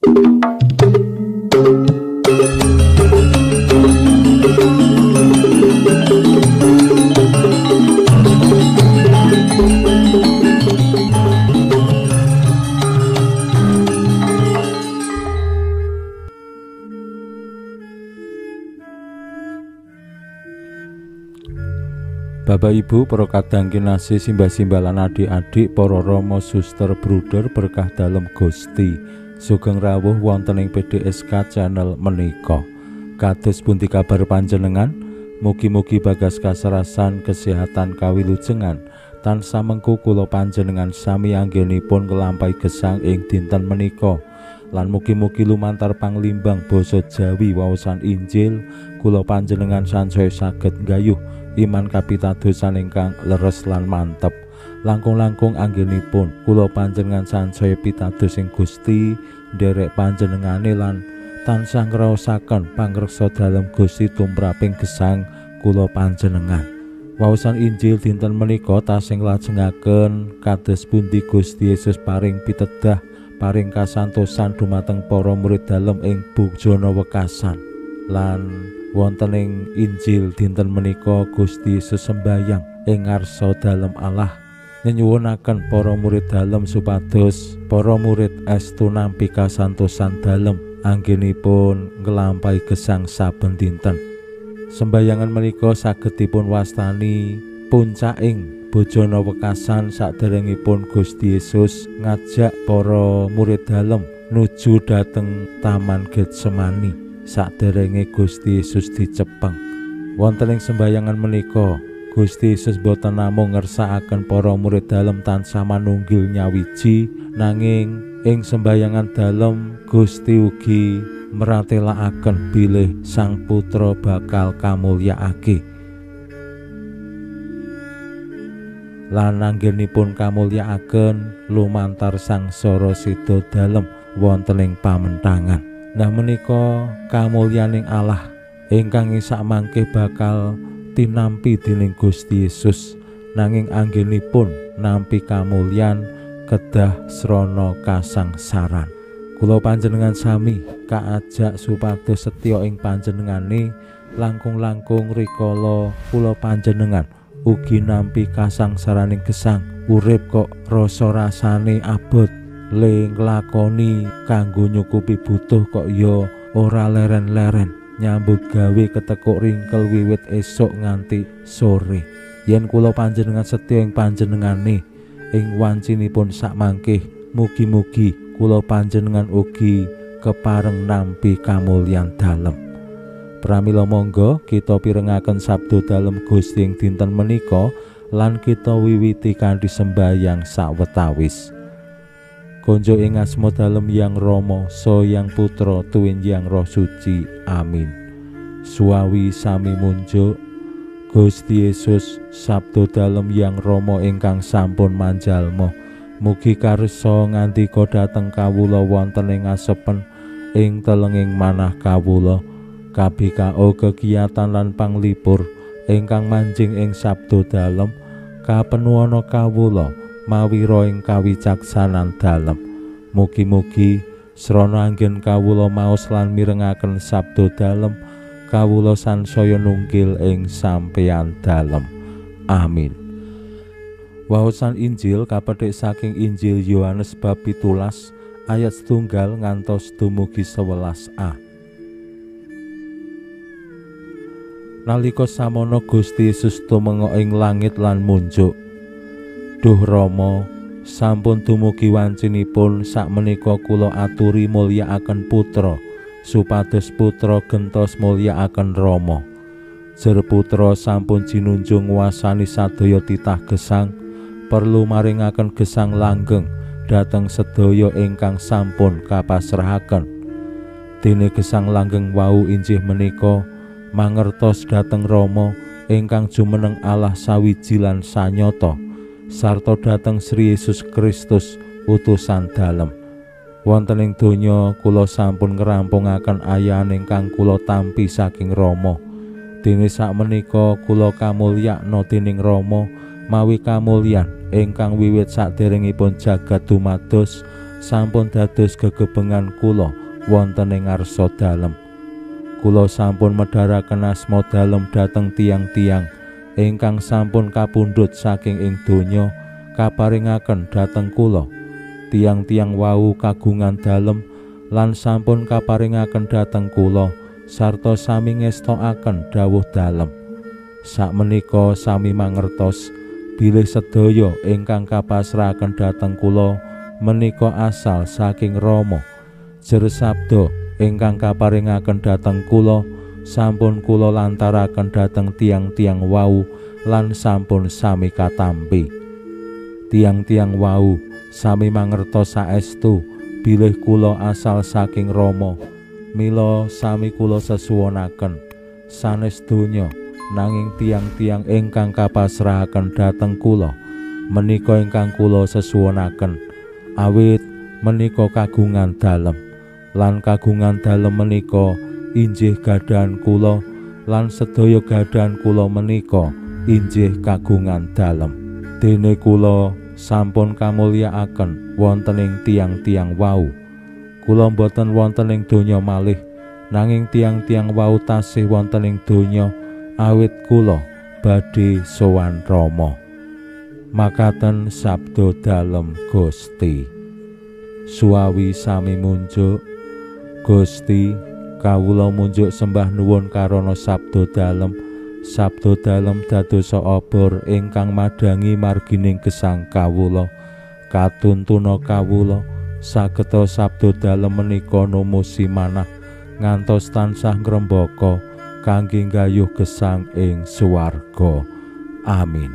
Bapak Ibu, para kadang kinasih, simbah-simbah lan adik-adik, para rama, suster, bruder berkah dalem Gusti. Sugeng rawuh wonten ing PDSK channel menika. Kados pundi kabar panjenengan? Mugi-mugi bagas kasarasan, kesehatan kawilujengan tansah mengku kula panjenengan sami anggenipun nglampahi gesang ing dinten menika. Lan mugi-mugi lumantar panglimbang basa Jawi waosan Injil kula panjenengan sansaya saged nggayuh iman kapitadosan ingkang leres lan mantep. Langkung-langkung anggenipun kula panjenengan sansaya pitados ing Gusti, nderek panjenengane lan tansah ngraosaken pangreksa dalem Gusti tumraping gesang kula panjenengan. Waosan Injil dinten menika tasih nglajengaken kados pundi Gusti Yesus paring pitedah, paring kasantosan dumateng para murid dalem ing bojona wekasan. Lan wonten ing Injil dinten menika Gusti Yesus sembayang ing ngarsa dalem Allah, nyenyuwunaken para murid dalem supados para murid estu nampi kasantosan dalem anggenipun nglampahi gesang saben dinten. Sembayangan menika saged dipun wastani puncaking bojona wekasan saderengipun Gusti Yesus ngajak para murid dalem nuju dhateng Taman Getsemani saderenge Gusti Yesus dicepeng. Wonten ing sembayangan menika Gusti Yesus boten namung ngersakaken para murid dalem tansah manunggil nyawiji, nanging ing sembayangan dalem Gusti ugi meratelakaken bilih Sang Putra bakal kamulyakake. Lan anggenipun kamulyakaken lumantar sangsara seda dalem wonten ing pamentangan. Nah menika kamulyaning Allah ingkang sakmangke bakal tinampi dening Gusti Yesus, nanging anggenipun nampi kamulyan kedah srana kasangsaran. Kula panjenengan sami kaajak supados setya ing panjenengane, langkung-langkung rikala kula panjenengan ugi nampi kasangsaraning gesang. Urip kok rasa rasane abot, le nglakoni kanggo nyukupi butuh kok ya ora leren-leren, nyambut gawe ketekuk ringkel wiwit esuk nganti sore. Yen kula panjenengan setya ing panjenengane ing wancinipun sakmangke, mugi-mugi kula panjenengan ugi kepareng nampi kamulyan dalem. Pramila monggo kita pirengaken sabda dalem Gusti ing dinten menika lan kita wiwiti kanthi sembayang sawetawis. Konjo ing asma dalem Yang Rama, Sa Yang Putra, tuwin Yang Roh Suci. Amin. Suwawi sami munjuk Gusti Yesus, sabda dalem Yang Rama ingkang sampun manjalma. Mugi karsa ngandika dhateng kawula wonten ing asepen ing telenging manah kawula. KBKO kegiatan lan panglipur ingkang manjing ing sabda dalem kapenuana kawula mawira ing kawicaksanan dalem. Mugi-mugi srana anggen kawula maos lan mirengaken sabda dalem, kawula sansaya nunggil ing sampeyan dalem. Amin. Waosan Injil kapethik saking Injil Yohanes bab 17 ayat 1 ngantos dumugi 11a. Nalika samono Gusti Yesus tumenga ing langit lan munjuk, "Duh Rama, sampun dumugi wancinipun sakmenika kula aturi mulyakaken Putra, supados Putra gentos mulyakaken Rama. Jer Putra sampun jinunjung nguwasani sadaya titah gesang, perlu maringaken gesang langgeng dhateng sedaya ingkang sampun kapasrahaken. Dene gesang langgeng wau injih menika mangertos dhateng Rama ingkang jumeneng Allah sawiji lan sanyata, sarta dhateng Sri Yesus Kristus utusan dalem. Wonten ing donya kula sampun ngrampungaken ayan ingkang kula tampi saking Rama. Dene sakmenika kula kamulyakna dening Rama mawi kamulyan ingkang wiwit saderengipun jagat dumados sampun dados gegebengan kula wonten ing ngarsa dalem. Kula sampun medharaken asma dalem dhateng tiyang-tiyang ingkang sampun kapundhut saking ing donya kaparingaken dhateng kula. Tiyang-tiyang wau kagungan dalem lan sampun kaparingaken dhateng kula sarta sami ngestokaken dawuh dalem. Sakmenika sami mangertos bilih sedaya ingkang kapasrahaken dhateng kula menika asal saking Rama. Jer sabda ingkang kaparingaken dhateng kula sampun kula lantaraken dhateng tiyang-tiyang wau lan sampun sami katampi. Tiyang-tiyang wau sami mangertos saestu bilih kula asal saking Rama. Mila sami kula sesuwunaken sanes donya, nanging tiyang-tiyang ingkang kapasrahaken dhateng kula menika ingkang kula sesuwunaken, awit menika kagungan dalem, lan kagungan dalem menika injih gadhahan kula, lan sedaya gadhahan kula menika injih kagungan dalem. Dene kula sampun kamulyakaken wonten ing tiyang-tiyang wau. Kula mboten wonten ing donya malih, nanging tiyang-tiyang wau tasih wonten ing donya, awit kula badhe sowan Rama. Makaten sabda dalem Gusti. Suwawi sami munjuk. Gusti, kawula munjuk sembah nuwun karana sabda dalem. Sabda dalem dadosa obor ingkang madhangi margining gesang kawula. Katuntuna kawula sageta sabda dalem menika numusi manah ngantos tansah ngrembaka kangge nggayuh gesang ing swarga. Amin.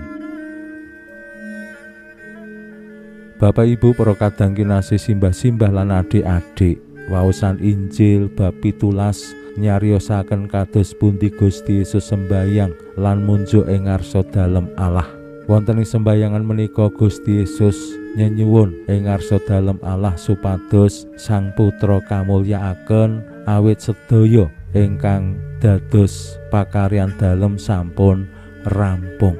Bapak Ibu para kadang kinasih, simbah-simbah lan adik-adik, waosan Injil bab 17 nyariosaken kados pundi Gusti Yesus sembayang lan munjuk ing ngarsa dalem Allah. Wonten ing sembayangan menika Gusti Yesus nyenyuwun ing ngarsa dalem Allah supados Sang Putra kamulyakaken awit sedaya ingkang dados pakaryan dalem sampun rampung.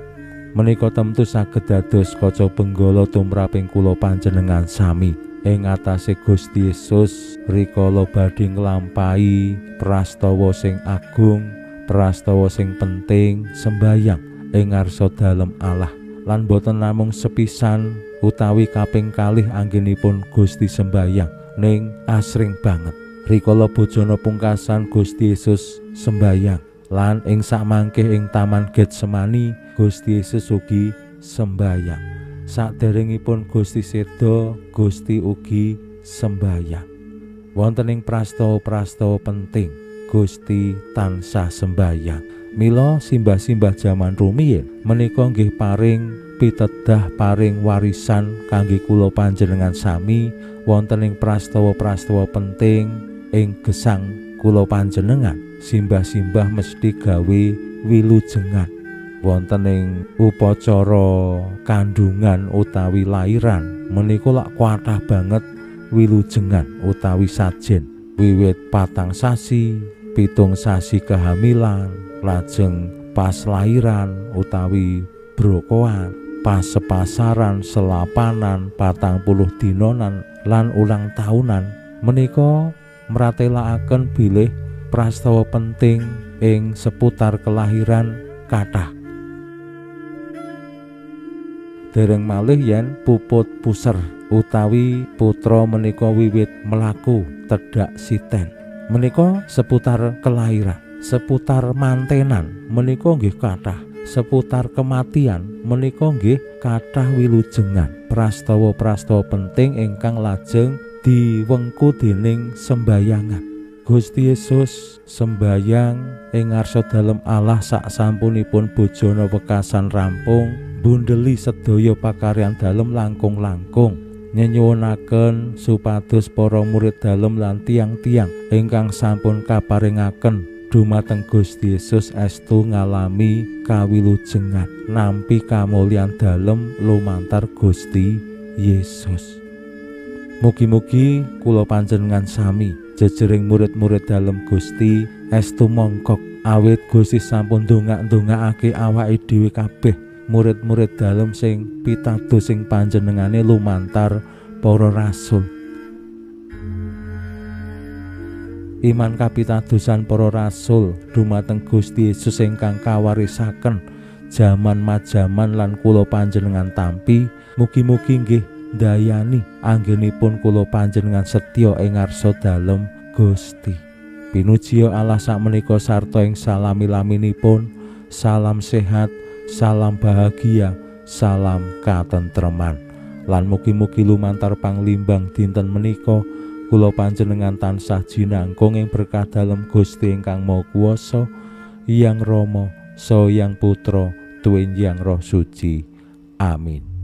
Menika temtu saged dados kaca benggala tumraping kula panjenengan sami. Ing atase Gusti Yesus rikala badhe nglampahi prastawa sing agung, prastawa sing penting, sembayang ing ngarsa dalem Allah. Lan boten namung sepisan utawi kaping kalih anggenipun Gusti sembayang, ning asring banget. Rikala bojona pungkasan Gusti Yesus sembayang, lan ing sakmangke ing Taman Getsemani Gusti Yesus ugi sembayang. Saderengipun Gusti seda, Gusti ugi sembayang. Wonten ing prastawa-prastawa penting Gusti tansah sembayang. Mila simbah-simbah jaman rumiyin menika nggih paring pitedah, paring warisan kangge kula panjenengan sami wonten ing prastawa-prastawa penting ing gesang kula panjenengan. Simbah-simbah mesti gawe wilujengan wonten ing upacara kandungan utawi lairan menika lak kathah banget wilujengan utawi sajen, wiwit 4 sasi, 7 sasi kehamilan, lajeng pas lairan utawi brokoan, pas sepasaran, selapanan, 40 dinonan lan ulang tahunan. Menika mratelakaken bilih prastawa penting ing seputar kelahiran kathah. Dereng malih yen puput puser utawi putra menika wiwit mlaku tedhak siten. Menika seputar kelahiran, seputar mantenan menika nggih kathah, seputar kematian menika nggih kathah wilujengan, prastawa-prastawa penting ingkang lajeng diwengku dening sembayangan. Gusti Yesus sembayang ing ngarsa dalem Allah sak sampunipun bojona wekasan rampung, bundeli sedaya pakaryan dalem langkung-langkung nyenyuwunaken supados para murid dalem lan tiyang-tiyang ingkang sampun kaparingaken dumateng Gusti Yesus estu ngalami kawilujengan nampi kamulyan dalem lumantar Gusti Yesus. Mugi-mugi kula panjenengan sami jejering murid-murid dalem Gusti estu mongkok, awit Gusti sampun ndongak-ndongakake awake dhewe kabeh murid-murid dalem sing pitados sing panjenengane lumantar para rasul. Iman kapitadosan para rasul dumateng Gusti Yesus ingkang kawarisaken jaman majaman lan kula panjenengan tampi, mugi-mugi nggih ndayani anggenipun kula panjenengan setya ing ngarsa dalem Gusti. Pinujiya Allah sakmenika sarta ing salami-laminipun. Salam sehat, salam bahagia, salam katentreman. Lan mugi-mugi lumantar panglimbang dinten menika kula panjenengan tansah jinangkung ing berkah dalem Gusti ingkang Maha Kuwasa, Hyang Rama, Saha Hyang Putra, tuwin Hyang Roh Suci. Amin.